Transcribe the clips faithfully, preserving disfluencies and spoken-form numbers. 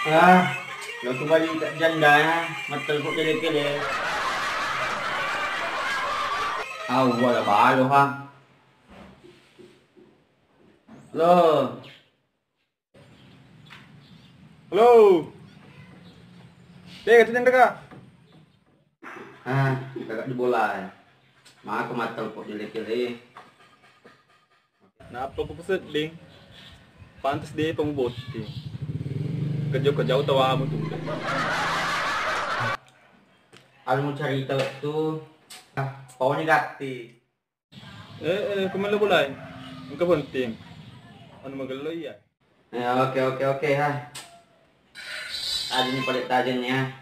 Ah, lo tu bali tak janda ya, mattel kok dele-kele. Awwa la balo ha. Lo. Halo. Deh, itu janda ka. Ah, kagak dibolai. Maka mattel kok dele-kele. Nappa ku pesedding. Pantes de pa mubotting. Kejo kejau tawamu tu. Anu carita tu. Ah, pokoknya gatti. Eh, eh, ku mello bolai. Engka penting. Anu magello iya. Ya, oke, oke, oke, ha. Tajeng ni, paling tajeng ni, ha.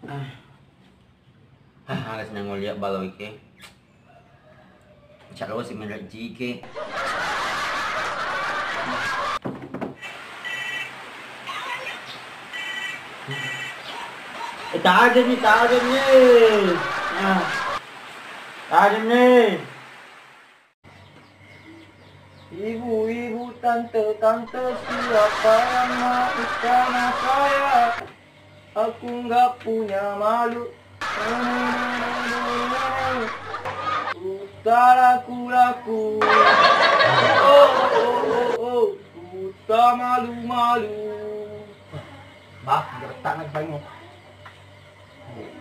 Ah. Ah, males nang lihat balo ike. Cak lo si menrejiki. Eh, tajeng ni, tajeng ni. Ah. Tajeng ni. Ibu-ibu, tante-tante, siapa yang mau istana saya? Aku nggak punya malu. Utara kulaku. Oh, oh, oh, oh. Uta malu-malu. Bah, geretak nak paling.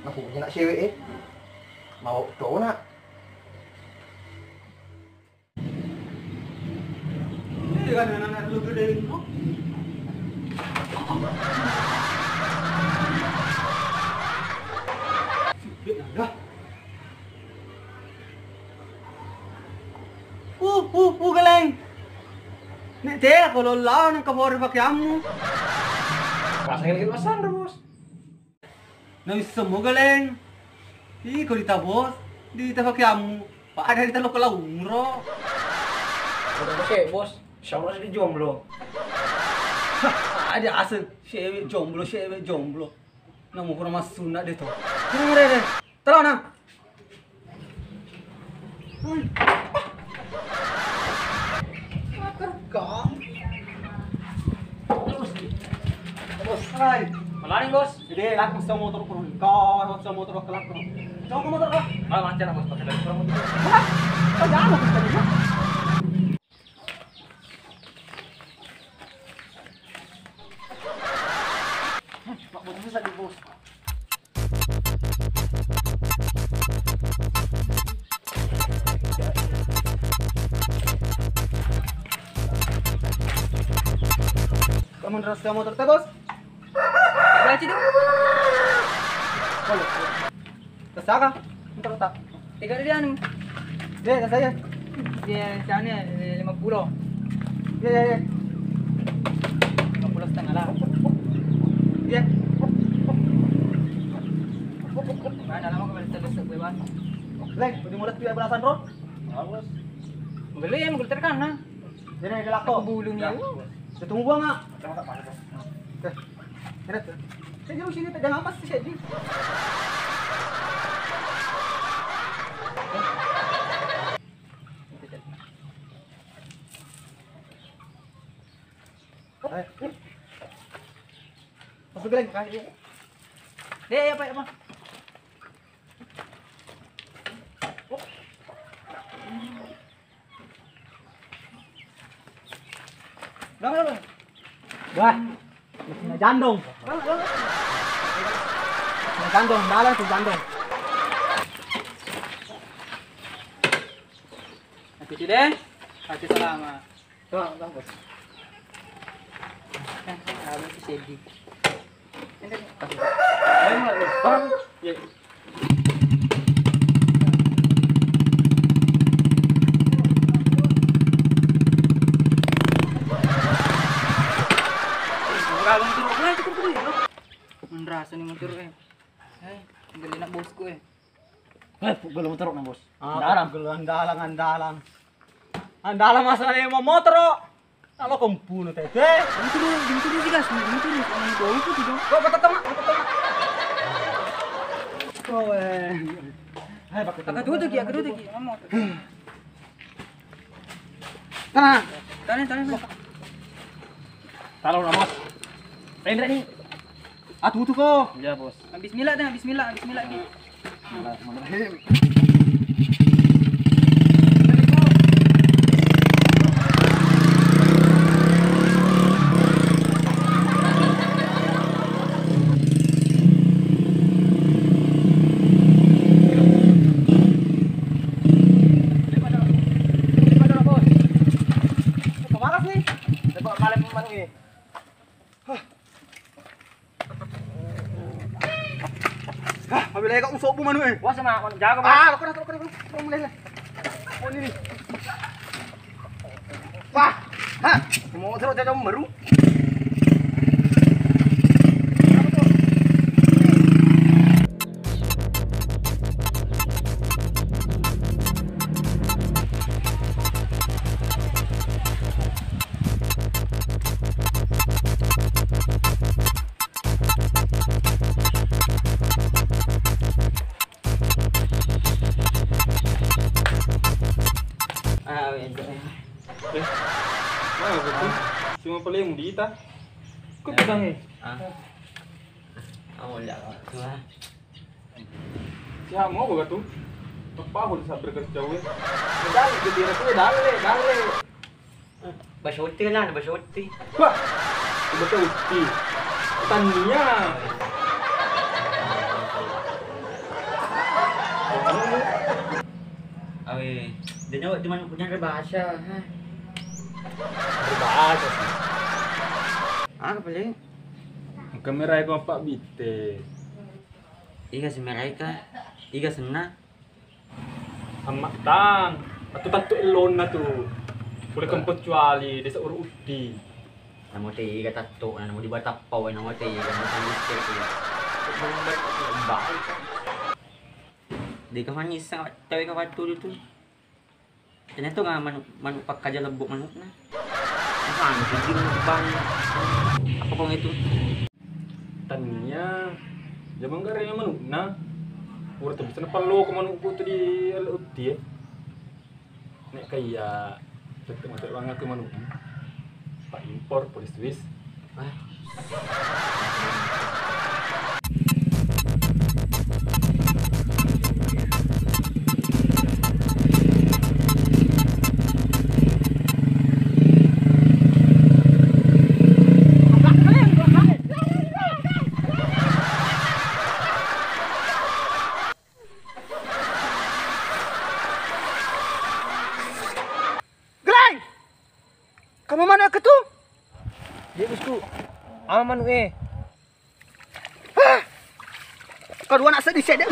Aku punya nak cewek eh. Mau cowok nak. Uh, uh, uh, Galeng. Nek tela ko lo lao nang kabore pakeammu. Rasanya lagi masan, Bos. Nawisseng mo Galeng. Iko dita bos, dita pakeammu. Pada dita lo kala umro. Udah bos, eh, bos. Insya Allah jadi jomblo. Ada asal cewek jomblo, cewek jomblo. Namu kurang mas sunat deh tuh. Deh, deh, deh. Terus nah. Bos. Hai. Malani, Bos. Jadi, langsung motor ko. Kau langsung motor ko, kelak ko. Coba motor ko. Ah, lancar, Bos, pakai dari motor. Wah, kau jangan motor tadi, Bos. Pak Bos, bisa di Bos. Kamu nerus kamu terus, Bos? Baca dong. Boleh. Kesaka? Entar tak. Tiga dia anu. Iya, iya, saya. Iya, sana, eh, lima puluh. Iya, iya, iya. Lima puluh setengah lah. Iya. Mana lama kemarin terus gue, Bang? Leng, udah mulai tiga belasan, Bro. Bagus. Beli yang beli terkana. Jadi, gelak kok. Aku bulung ya. Udah tunggu gua, Mak. Oke. Kira tuh. Saya dulu sini, jangan apa sih, saya di. Masuk lagi, Kak. Iya, iya, Pak, Pak. Wah, masih jandong. Masih jandong, dalam tuh jandong. Hati deh, hati selama. Tuh, tuh, Bos. Eh, apa sih sedih? Ini, Bang. Iya. Menrasa nih motor eh. Eh, beli nak bosku eh. Eh, pugel motor na, Bos. Ah, dalang. Pugel andalang, andalang. Andalang masalah yang mau motor. Kalau kau punu tete. Motor, motor sih gas, motor. Kau kata tengah, kata tengah. Kau eh. Hai, pakai tengah. Agak duduk ya, agak duduk ya. Motor. Tana. Tana, tana, tana. Talo, Bos. Pendek nih. Ah, tutup kok. Iya, Bos. Bismillah dah, bismillah, bismillah. Bismillahirrahmanirrahim. Kemana sih? Coba malam malam ini. Hah. Hah, mabela kau sobu manu eh. Wah, sama, jago, Bang. Ah, kau dah, kau dah, kau dah, kau dah, mulai lah. Oh, ini nih. Wah, hah, mau terus jago meru. Ah, weh, itu, ya. Eh, mana aku tuh? Cuma paling dita. Kok pegang, eh? Ah. Kamu lihat waktu, ah. Siapa mau gua tuh? Apa aku sabar kerja, weh? Dalle, jadi aku dalle, dalle. Basotti lah, basotti. Wah, basotti. Tania. Awe, dia nyawa cuma punya bahasa, ha. Bahasa sih. Ah, paling. Kamera itu apa bite? Iga semeraika, iga senna. Ammattang, atu tattu ellonna tu. Pole kempecuali desa uru utti. Namo tega tattu, namo di batappa wae, namo tega, namo tega listrik. Baik. Dega manisa tawe ka batu tu. Ternyata nggak manu, manu pakkaja lebbu manukna. Bukan, itu bang. Apa kong itu? Tania, jamang gareng manukna. Pura tu bisa napallo ko manukku tu di utti, eh. Nek kaya tetep mate bang aku manukna. Pak impor, polis Swiss. Ah. Geleng! Kamu mana ke tu? Dia bosku. Ama manu eh. Hah! Kau dua anak sedih sedih.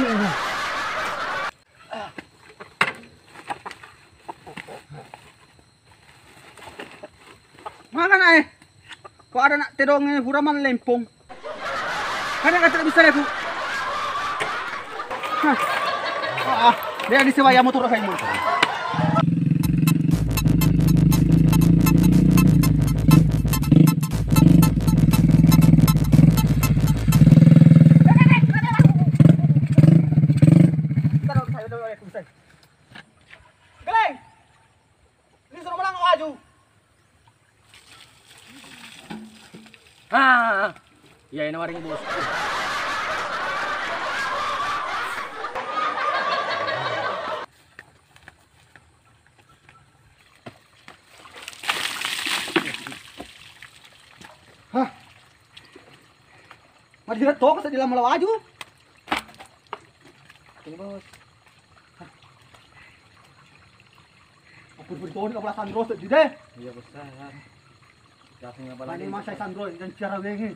Mana nak eh? Kok ada nak tedong eh, hura man lempong. Kan yang kata bisa aku. Hah. Ah, ah. Dia di sewa ya motor kayak motor. Geleng. Ini suruh melangkah maju. Ah, iya ini waring bos. Hah? Mari kita toko sedih lama lawaju. Ini bos. Apa berikutnya kepala Sandro sedih deh. Iya besar. Datangnya apa lagi? Masa Sandro dan cara wengi.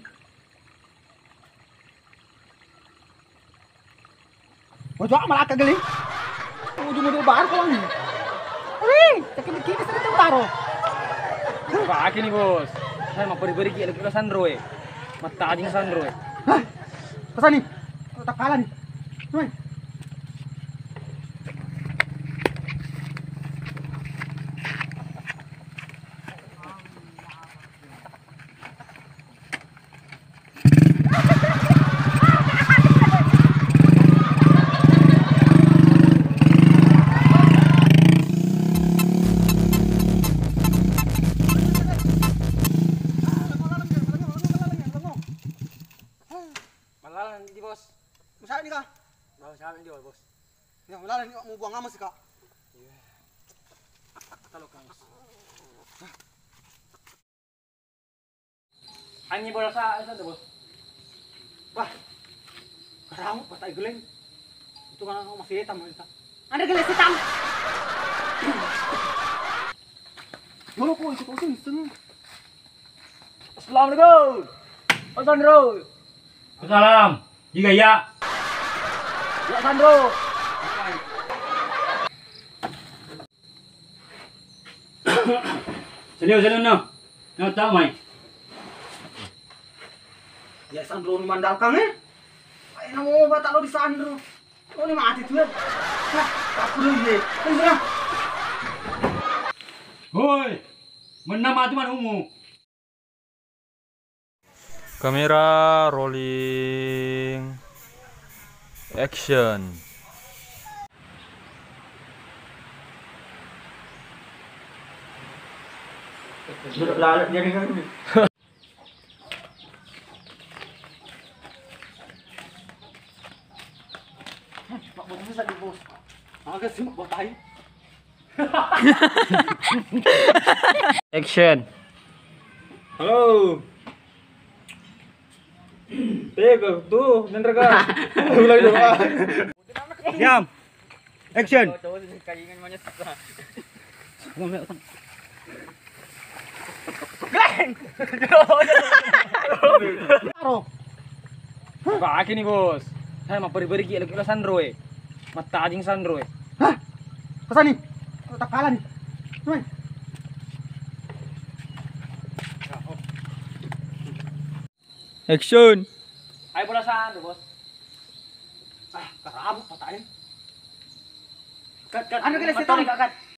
Ojo malaka geli. Ujung-ujung baru kau nih. Wih, cekik-cekik sedikit taro. Pakai nih bos. Saya mau beri-beri lagi ke Sandro eh. Mata anjing Sandro eh. Hah? Pesan nih. Kau tak kalah nih. Woi. Ya, laleng ni, mau buang amas, Kak. Iya. Kalau kamu. Anyi bola sa, sa, Bos. Wah. Karamu patai geleng. Itu kan masih hitam, hitam. Ada geleng hitam. Dulu kok itu kosong, itu. Assalamualaikum. Assalamualaikum. Waalaikumsalam. Jiga iya. Ya, Sandro. Saliu, saliu, no. No, tak mai. Ya, Sandro, ni mandalkang, eh. Ayo, namo batal lo di Sandro. Oh, ni mati tu, eh. Hah, tak perlu, ye. Ayo, sana. Hoi, menna mati manumu. Kamera rolling, action. Pak Bos, bisa di, Bos. Agak sih, Bos, tai. Action. Halo. Tega tuh, nendra ka. Ulang dong, ah. Diam. Action. Aro. Buka aki nih, Bos. Saya mau pergi-pergi, lagi Sandro, eh. Mattajing Sandro, eh. Hah? Kesana nih. Kok tak kalah nih? Woi. Action. Ayo bola Sandro, Bos. Ah, karamu patai. Kat, kat. Anu kena setan, kat, kat.